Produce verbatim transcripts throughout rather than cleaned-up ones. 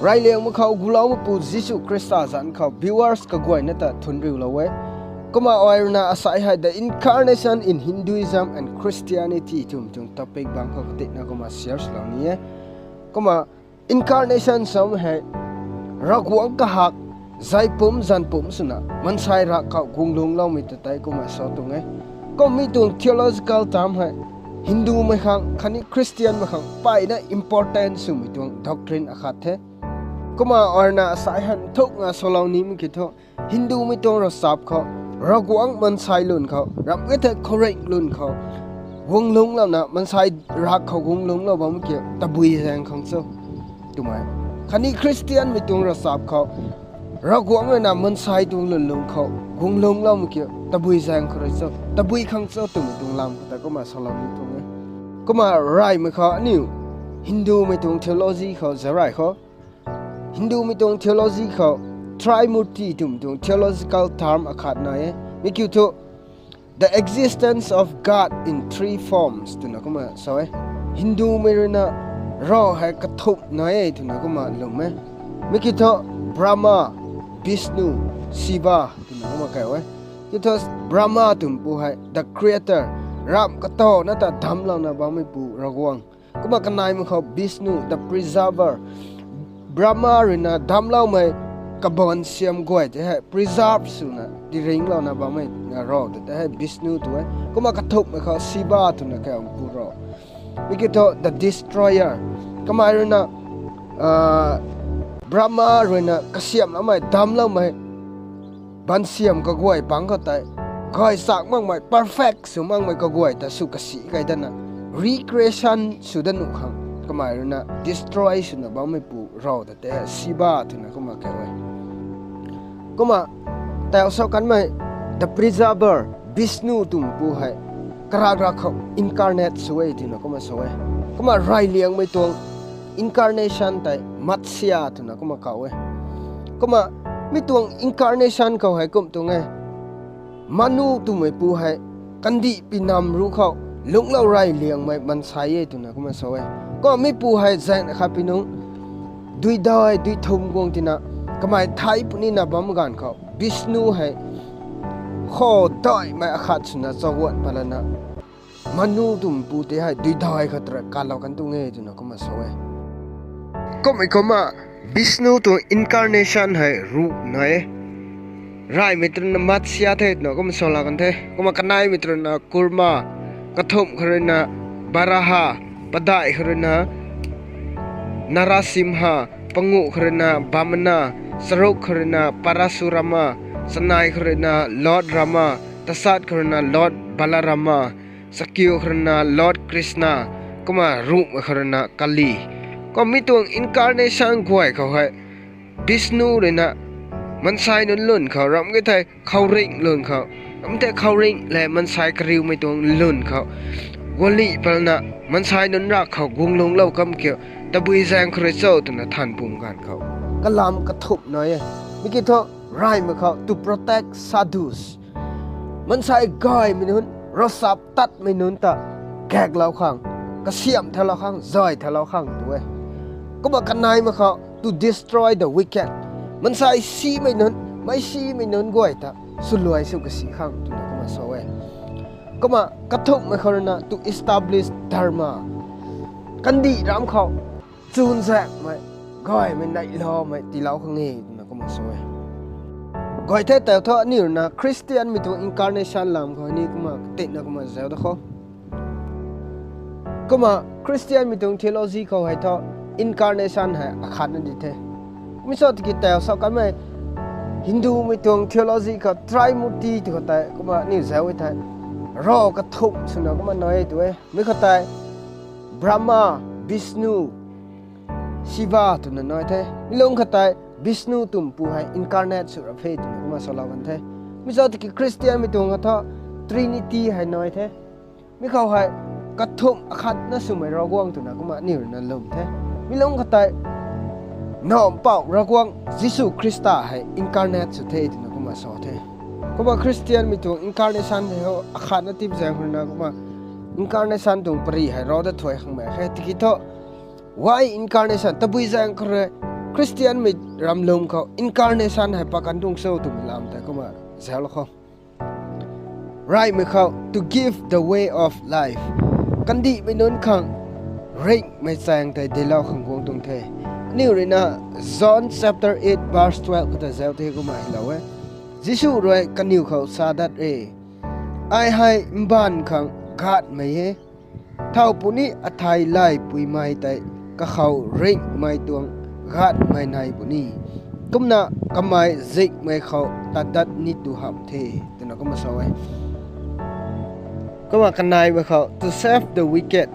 Reyliangmei khou guloumeipu Jisu Khrista zanc khou viewers kaguayna ta thunc riulou e. Kumna ai ruina asai hei the incarnation in Hinduism and Christianity twmei tuang topic bangc khou katitna kumna share swlou ni e. Kumna incarnation samei hei Ravguangc kahak, zay pumc zanc pumc swna mansei rak khou guang lungcloumei ta tei kumna sa tuang e. Kumna mi tuang theological term hei Hindumei khang khatni Christianmei khang mpeyna important swmei tuang doctrine akhat the. Kumna ai ruina asai hei nthukna salou nimei kiu thu, Hindumei tuang ravchap khou Ravguangc mansei lwn khou, ramh e thei khouringh lwn khou guang lungclouna mansei rak khou guang lungclou bammei kiu tabui zaeng khang cho twmei. Khatni Christianmei tuang ravchap khou Ravguangc ruina mansei tuang lwnlung khou guang lungcloumei kiu tabui zaeng khou rui cho, tabui khang cho twmei tuang lam khou ta kumna salou ni tuang e. Kumna reymei khou aniu Hindumei tuang theology khou zauc rey khou, Hindumei tuang theology khou Trimurti twmei tuang theological term akhat nai e. Mi kiu thu the existence of God in three forms twna kumna sa e. Hindumei ruina Rav hei kathumh nai e twna kumna lwm e. Mi kiu thu Brahma, Vishnu, Shiva twna kumna kau e. Kiu thu Brahma twmeipu hei the creator, ramh katana ta damclouna bammeipu Ravguangc. Kumna kaneimei khou Vishnu, the preserver. Brahma ruina damcloumei kabaanc siam guay tei hei preserve swna tiringclouna bammei Rav ta tei hei Vishnu tw e. Kumna kathumhmei khou Shiva twna kaumeipu Rav. Mi kiu thu the destroyer. Kamei ruina Brahma ruina kasiamhloumei, damcloumei baansiam kaguay pang khou tei gaychak makmei, perfect sw makmei kaguay ta sw kasi key datna, recreation sw dat nuh khang kamei ruina destroy swna bammeipu Rav ta tei Shiva twna kumna kau e. Kumna tau sau kanmei the preserver, Vishnu twmeipu hei karak rak khou incarnate sw e twna kumna sa e. Kumna reyliangmei tuang incarnation tei Matsya twna kumna kau e. Kumna mi tuang incarnation khou hei kum tuang e. Manu twmeipu hei kandih pinam ruc khou lungclou reyliangmei mansei e twna kumna sa e. Kumna mipu hei zaeng khat pi nung duidai duithum guang tina kamei thei punina bam ganv khou Vishnu hei kho daihmei akhat swna chaguan patlana Manu twmeipu tei hei duidai khou ta rui kalou kan tuang e twna kumna sa e. Kummei kumna Vishnu tuang incarnation hei ruc nai e. Reymei tw ruina Matsya the twna kumna salou kan the. Kumna kaneimei tw ruina Kurma, kathumh khou ruina Varaha, padeih khou ruina Narasimha, panguh khou ruina Vamana, charuk khou ruina Parasurama, chanei khou ruina Lord Rama, tachat khou ruina Lord Balarama, chakiu khou ruina Lord Krishna, kumna ruhmei khou ruina Kali. Kumna mi tuang incarnation guay khou hei Vishnu ruina mansei nunc lwn khou ramh e thei khouringh lwn khou, ramh e thei khouringh lev mansei kariumei tuang lwn khou guali patlana mansei nunc rak khou guang lungclou kam kiu tabui zaeng khou rui cho twna than pum ganv khou kalam kathumh nai e. Mi kiu thu reymei khou to protect sadhus, mansei gaymei nunc, ravchap tatmei nunc ta gaeklou khang, kasiamh thaulou khang, zay thaulou khang tw e. Kumna kaneimei khou to destroy the wicked, mansei simei nunc, meic simei nunc guay ta swluai sw kasi khang twna kumna sa e. Kumna kathumhmei khou ruina to establish dharma, kandih ram khou chunzaekmei, gaymei neihloumei tiilou khang e twna kumna sa e. Guay the tau thu aniu ruina Christianmei tuang incarnation lam khou ni kumna katina kumna zauc da khou. Kumna Christianmei tuang theology khou hei thu incarnation hei akhatna di the. Mi sa tiki tau sau kanmei Hindumei tuang theology khou Trimurti tw khou tei kumna aniu zauc e thei Rav kathumh swna kumna nai e tw e. Mi khou tei Brahma, Vishnu, Shiva twna nai the. Mi lungc khou tei Vishnu twmeipu hei incarnate sw rap e twna kumna salou kan the. Mi sa tiki Christianmei tuang khou thu Trinity hei nai the. Mi khou hei kathumh akhatna swmei Ravguangc twna kumna aniu ruina lwm the. Mi lungc khou tei Nac Mpouh Ravguangc Jisu Khrista hei incarnate sw the twna kumna sa the. Kumna Christianmei tuang incarnation hei ho akhatna tip zaeng khou ruina kumna incarnation tuang pary hei rav ta thuay khang mak khe tiki thu, why incarnation, tabui zaeng khou rui Christianmei ramlum khou incarnation hei pakan tuang cho twmei lam tei kumna zauc khou, reymei khou to give the way of life, kandihmei nunc khang ringhmei chaeng tei dinclou khang guang tuang the. Aniu ruina John chapter eight verse twelve khou ta zauc the kumna hylou e. Jisu rui kaniw khou sa dat e, ai hei mbaanv khang gaanhmei e. Thow puni athei laypuimei tei kakhou ringhmei tuang gaanhmei nai puni. Kumna kamei zingmei khou tat dat ni tu hamh the, twna kumna sa e. Kumna kaneimei khou to save the wicked,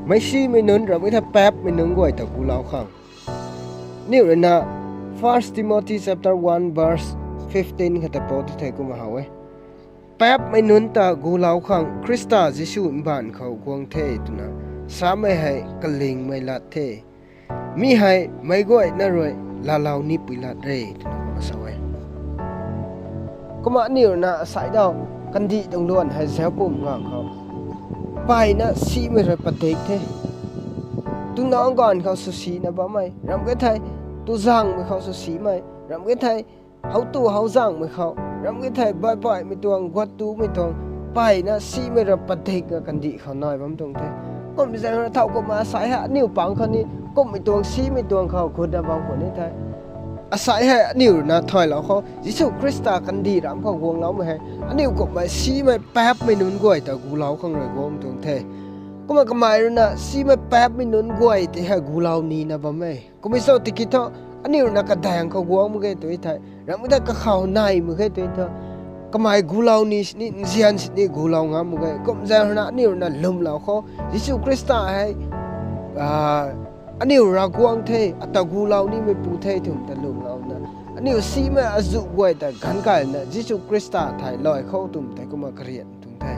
meicsimei nunc ramh e thei paapmei nunc guay ta gulou khang. Aniu ruina First Timothy chapter one verse fifteen khou ta pou the kumna how e. Paapmei nunc ta gulou khang Khrista Jisu mbaanv khou guang the twna samei hei kalingmei lat the. Mi hei meic guayna rui laalou nipui lat re twna kumna sa e. Kumna aniu ruina asei daw kandih tuang luan hei zauc pum ngang khou, mpeyna simei rui padik the. Tunac ganv khou sw sina bammei, ramh e thei tuzangmei khou sw simei, ramh e thei how tu how zangmei khou, ramh e thei baipaihmei tuang, guat tumei tuang, mpeyna simei rui padikna kandih khou nai bam tuang the. Kum zaeng rui thow kumna asei hei aniu pang khou ni kummei tuang simei tuang khou gutna bam khwan ni the. Asei hei aniu ruina thaylou khou Jisu Khrista kandih ramh khou guangloumei hei aniu kummei simei paapmei nunc guay ta gulou khang rui guang tuang the. Kumna kamei ruina simei paapmei nunc guay tei hei gulou nina bam e. Kummei cho tiki thu, aniu ruina kadaeng khou guang mak ge tu thei, ramh e thei kakhou nai mak ge tu thu, kamei gulou ni sini, nzian sini gulou ngam mak ge. Kum zaeng ruina aniu ruina lwmlou khou Jisu Khrista hei aniu Ravguangc the, ata gulou nimeipu the twmei ta lwmlouna, aniu simei azuh guay ta ganv kaina Jisu Khrista thei lay khou twmei tei kumna karian tuang the.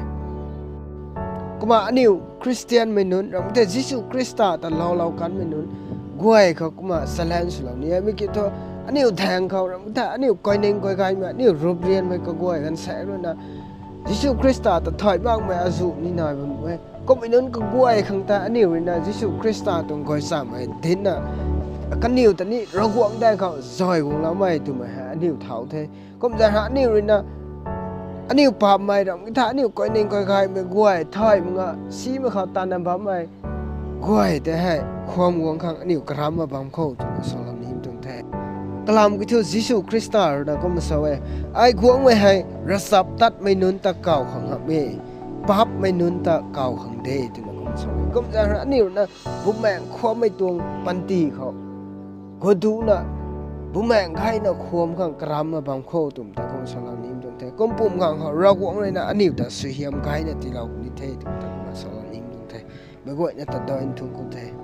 Kumna aniu Khristianmei nunc ramh e thei Jisu Khrista ta loulou kanmei nunc guay khou kumna challenge swlou ni e. Mi kiu thu, aniu daeng khou ramh e thei aniu kaineng kaigaymei, aniu ruprianmei kaguay ganv saekc ruina Jisu Khrista ta thay makmei azuh ni nai bam e. Kummei nunc kaguay khang ta aniu ruina Jisu Khrista tuang guay chamei dinna, kaniw ta ni Ravguangc daeng khou zay guangloumei twmei hei aniu thau the. Kum zaeng ruina aniu paapmei ramh e thei aniu kaineng kaigaymei guay thay mak nga simei khou tana bammei guay tei hei khwan guang khang aniu karamna bam khou twna salou ni tuang the. Kalam kiu thu Jisu Khrista ruina kumna sa e, ai guangmei hei ravchaptatmei nunc ta kaw khang hamh e, paapmei nunc ta kaw khang de twna kumna sa e. Kum zaeng ruina aniu ruina Bumaengh khwanmei tuang panty khou guduna, Bumaengh gayna khwan khang karamna bam khou twmei ta kumna salou ni tuang the. Kum pum ngang khou Ravguangc ruina aniu ta suaihiam gayna tiilou ni the twmei ta kumna salou ni tuang the. Meic guayna ta daw nthuan khou the.